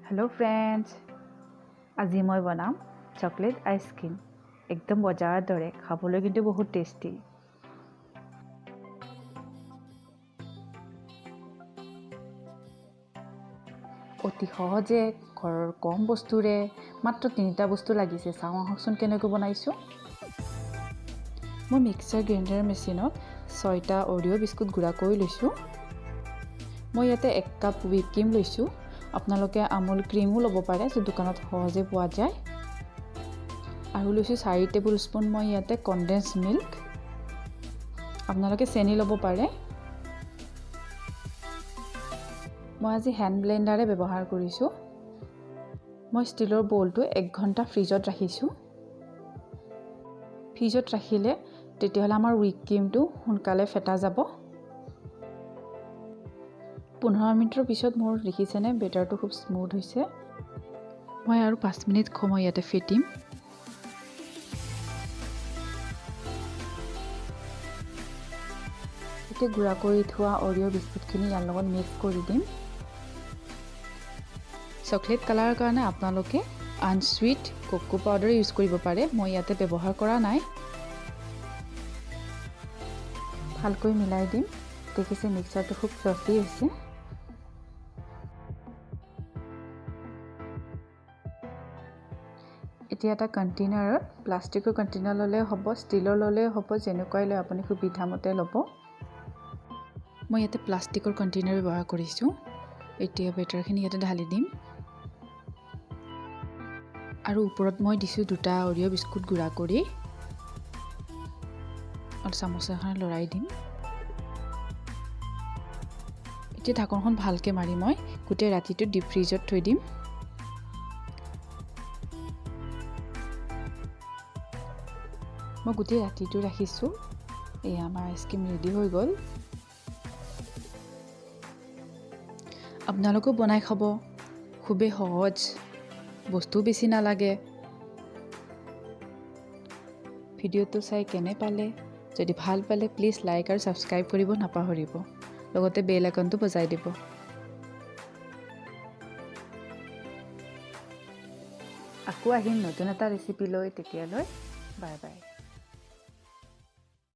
Hello' friends, আজি মই বনাম চকলেট আইচক্ৰীম, একদম বজাৰৰ দৰে, খাবলৈ কিন্তু বহুত টেষ্টি। অতি সহজে ঘৰৰ কম বস্তুৰে, মাত্ৰ তিনিটা বস্তু লাগিছে। চাওঁ আহকচোন কেনেকৈ বনাইছোঁ। মই মিক্সাৰ গ্ৰাইণ্ডাৰ মেচিনত 6টা অৰিঅ' বিস্কুট গুড়া কৰি লৈছোঁ। মই ইয়াতে 1 কাপ হুইপ ক্ৰীম লৈছোঁ। আপোনালোকে আমুল ক্ৰীমো ল'ব পাৰে, যি দোকানত সহজে পোৱা যায়। আৰু লৈছোঁ 4 টেবুল স্পুন মই ইয়াতে কনডেন্স মিল্ক। আপোনালোকে চেনি ল'ব পাৰে। মই আজি হেণ্ড ব্লেণ্ডাৰে ব্যৱহাৰ কৰিছোঁ। মই ষ্টীলৰ বৌলটো 1 ঘণ্টা ফ্ৰিজত ৰাখিছোঁ। ফ্ৰিজত ৰাখিলে তেতিয়াহ'লে আমাৰ হুইপ ক্ৰীমটো সোনকালে ফেটা যাব। 15 মিনিটৰ পিছত মোৰ দেখিছেনে বেটাৰটো খুব স্মুথ হৈছে। মই আৰু 5 মিনিট সময় ইয়াতে ফেটিম। এতিয়া গুড়া কৰি থোৱা অৰিঅ' বিস্কুটখিনি ইয়াৰ লগত মিক্স কৰি দিম। চকলেট কালাৰৰ কাৰণে আপোনালোকে আনচুইট কোকো পাউডাৰ ইউজ কৰিব পাৰে, মই ইয়াতে ব্যৱহাৰ কৰা নাই। ভালকৈ মিলাই দিম। দেখিছে মিক্সাৰটো খুব ফ্লফি হৈছে। এতিয়া এটা কণ্টেইনাৰত, প্লাষ্টিকৰ কণ্টেইনাৰ ল'লেও হ'ব, ষ্টীলৰ ল'লেও হ'ব, যেনেকুৱাই লয় আপুনি সুবিধামতে ল'ব। মই ইয়াতে প্লাষ্টিকৰ কণ্টেইনাৰ ব্যৱহাৰ কৰিছোঁ। এতিয়া বেটাৰখিনি ইয়াতে ঢালি দিম। আৰু ওপৰত মই দিছোঁ 2টা অৰিঅ' বিস্কুট গুড়া কৰি, আৰু চামুচ এখনে লৰাই দিম। এতিয়া ঢাকনখন ভালকৈ মাৰি মই গোটেই ৰাতিটো ডিপ ফ্ৰিজত থৈ দিম। মই গোটেই ৰাতিটো ৰাখিছোঁ। এয়া আমাৰ আইচক্ৰীম ৰেডি হৈ গ'ল। আপোনালোকেও বনাই খাব, খুবেই সহজ, বস্তুও বেছি নালাগে। ভিডিঅ'টো চাই কেনে পালে? যদি ভাল পালে প্লিজ লাইক আৰু ছাবস্ক্ৰাইব কৰিব নাপাহৰিব, লগতে বেল আইকনটো বজাই দিব। আকৌ আহিম নতুন এটা ৰেচিপি লৈ, তেতিয়ালৈ বাই বাই।